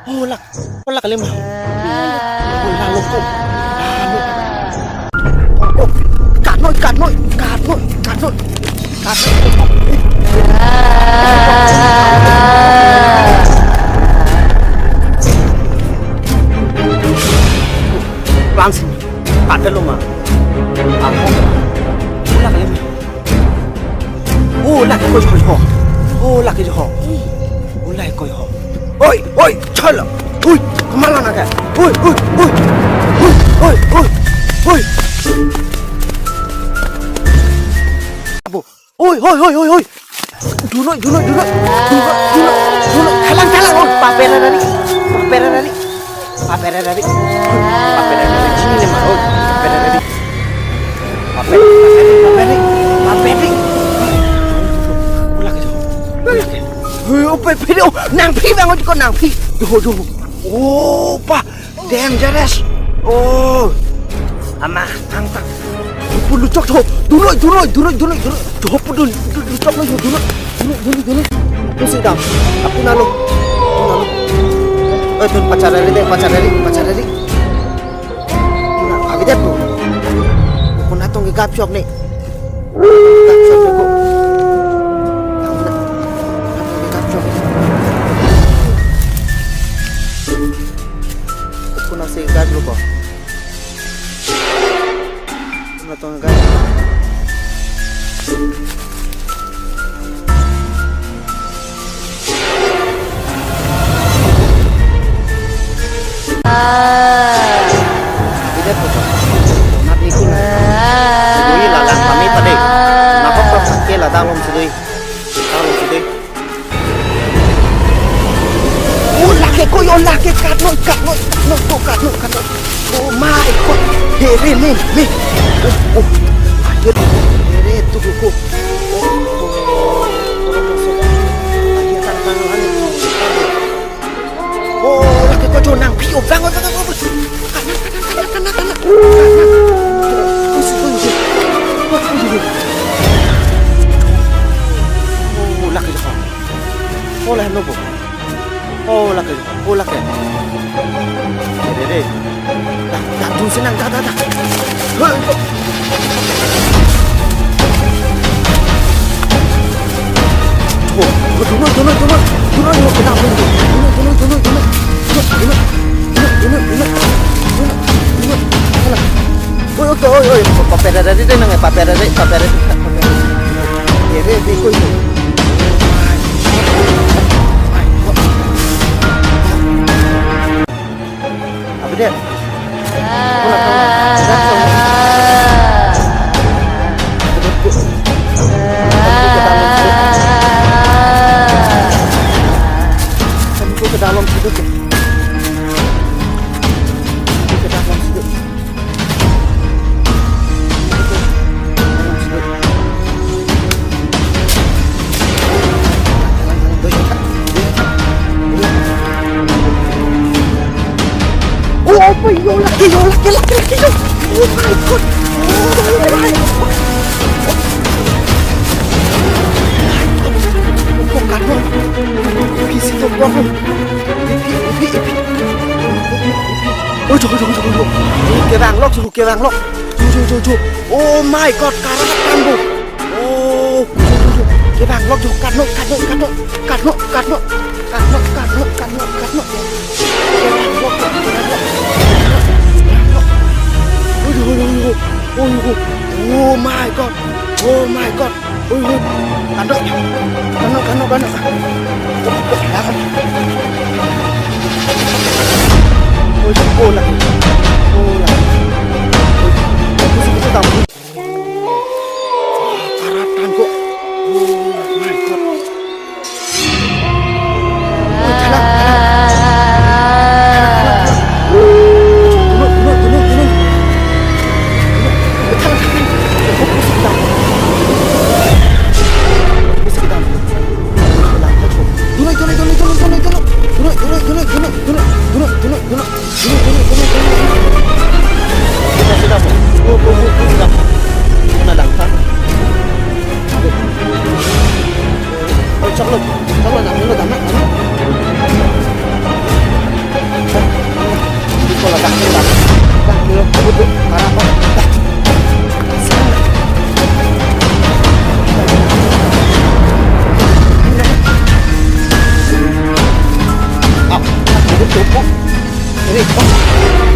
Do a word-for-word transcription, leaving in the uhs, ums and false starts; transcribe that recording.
Oh, lak. Oh, lak alim. Oh, lalo ko. Lalo. Oh, katnoi, katnoi, katnoi, katnoi. Katnoi. Langsung. Katnoi lo ma. Apa? Oh, lak alim. Oh, lak koi ho. Oh, lak koi ho. Oh, lak koi ho. Oi, oi, chala. Oi, kemana nak? Oi, oi, oi. Oi, oi, oi, oi. Abo. Oi, oi, oi, oi, oi. Dunoi, dunoi, dunoi. Dunoi, dunoi, dunoi. Thalang, thalang. Oh, papera tadi. Papera tadi. Papera tadi. Papera tadi. Sini nih, Mak. Oh, papera tadi. Papera, papera, papera. Papera. Ulak aja. Ulak aja. Hei, oh, papera. Oh, nangpi bang, oh, ko nangpi. Duh, duh. Oh, pa. Dangerous. Oh. Ama, tang, tang. Puluchok tho. Dunoi, dunoi, dunoi, dunoi, dunoi. Tho pudun, luchok lo, dunoi. Dunoi, dunoi, dunoi. Aku sedang. Aku nalo. Aku nalo. Eh, tun pacar dari deh, pacar dari, pacar dari. Tun, abi deh tuh. Aku natong ke gap chok nih. Gap chok nih, ko. Aku natong ke gap chok. Aku nasi gap lo ko. Natong gap. Tidak apa. Nat ikun. Dui lalang kami tadi. Nahok kok sakit lah, dalom sudui. Dalom sudui. Oh, lake ko, oh, lake, katnoi, katnoi, katnoi, ko, katnoi, katnoi. Oh my God. Here, nih, nih. Oh, oh. Akhir. Here, tuh, tuh, tuh. Oh, oh. Akhir, kan, kan, kan. Oh, lake ko, jo nangpi, oh, bang, oh, bang, oh, bang. Kana, kana, kana, kana, kana. Usi, usi. Wah, usi, usi. Oh, lake ko. Oh, lah, no, bo. Oh, lake, oh, lake. Deh, deh, deh. Dah, dah, tun senang, dah, dah, dah. Hei, kok. Oh, oh, dunoi, dunoi, dunoi. Dunoi, dunoi, kenapa ini? Dunoi, dunoi, dunoi, dunoi. Dunoi, dunoi. Dunoi, dunoi, dunoi. Dunoi, dunoi. Alah. Oi, oke, oi, oi, papera tadi deh, nang, papera tadi, papera tadi, papera tadi. Ye, deh, deh, koi, koi. Apa dia? Kau nak tahu? Datang. Kami ke dalam situ, ke. Kami ke dalam situ. Oh, apa yo lagi, yo lagi, lagi, lagi, yo. Oh my God. Oh my God. Kok kano? Isi to kok. Ipi, ipi, ipi. Oh, jo, jo, jo, jo. Kevang lok, jo, kevang lok. Jo, jo, jo, jo. Oh my God, karat kan, bo. Oh, jo, jo, jo. Kevang lok, jo, katnoi, katnoi, katnoi. Katnoi, katnoi. Katnoi, katnoi, katnoi, katnoi. Kevang lok, jo, kevang lok. Katnoi. Oh, jo, jo, jo. Oh, jo. Oh my God. Oh my God. Ui, ui. Kano, kano, kano, kano. Ui, oh, lagi. Oh, lagi. Ui, kusik, kusik, tahu. Wah, karatan kok. Oh my God. Ui, jalan, jalan. Jalan, jalan, jalan. Dunoi, dunoi, dunoi, dunoi. Dunoi, dunoi, dunoi, dunoi, dunoi. Dunoi, dunoi, dunoi, dunoi, dunoi. Dunoi, dunoi, dunoi, dunoi. Tupo. Ini, oh.